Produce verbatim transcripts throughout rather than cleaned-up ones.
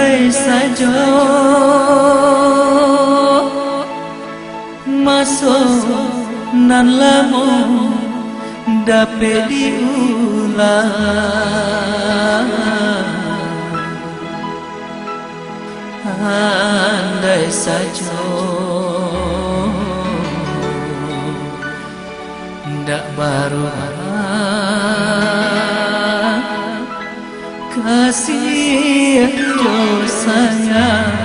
Andai sajo maso nan lamo dapek diulang, andai sajo ndak barubah kasih jo sayang.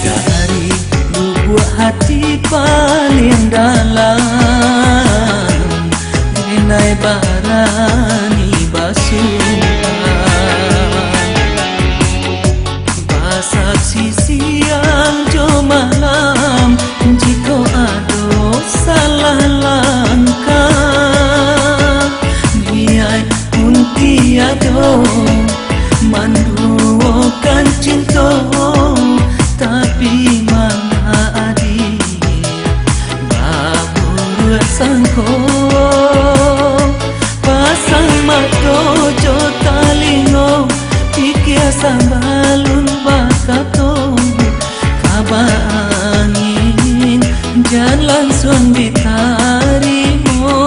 Dari lubuak hati paliang dalam, denai barani basumpah. Basaksi siang jo malam, jikok ado salah langkah, niaik pun tiado, manduokan cinto, tapi mangko adiak baburuak sangko. Pasang mato jo talingo, pikia sabalun bakato, ka baangin jan lansuang ditarimo,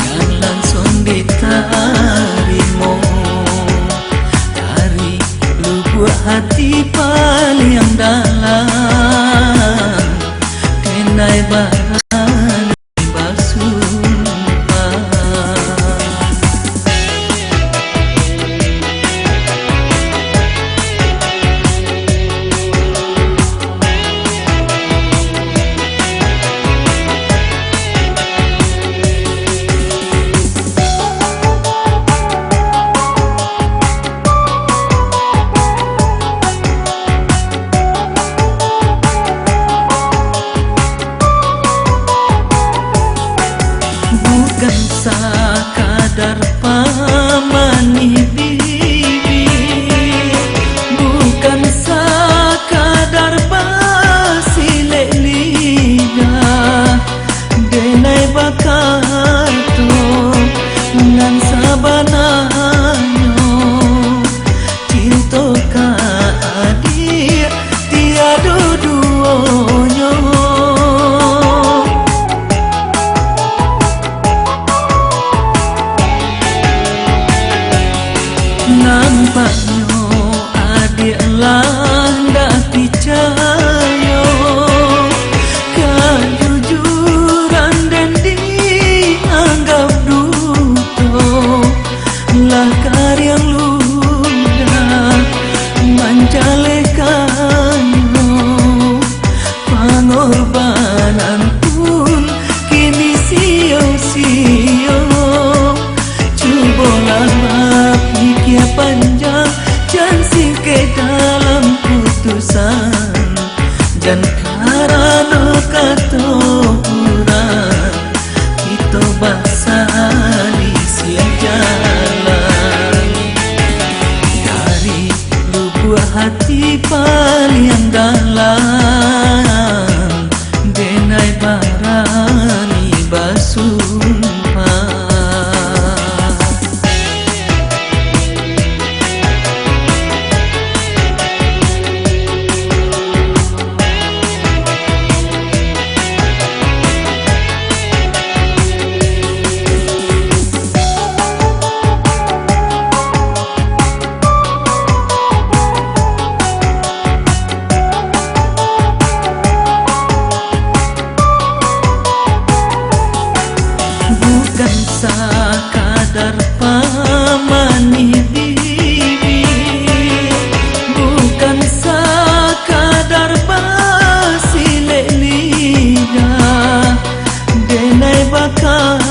jan lansuang ditarimo. Dari lubuak hati paliang dalam, denai barani basumpah. Bukan sakadar pamanih bibia, bukan sakadar basilek lidah, denai bakato nan sabananyo. Cinto ka adiak tiado duonyo. Nampaknyo adiak lah ndak picayo, kajujuran den dianggap duto. Lah kariang ludah manjalehkannyo, pangorbanan pun kini sio-sio. Cubolah bapikia panjang, jan singkek dalam putusan. Jan karano kato urang, kito basalisiah jalan. Dari lubuak hati paliang dalam, denai barani basumpah. Bukan sakadar pamanih bibia, bukan sakadar basilek lidah, denai baka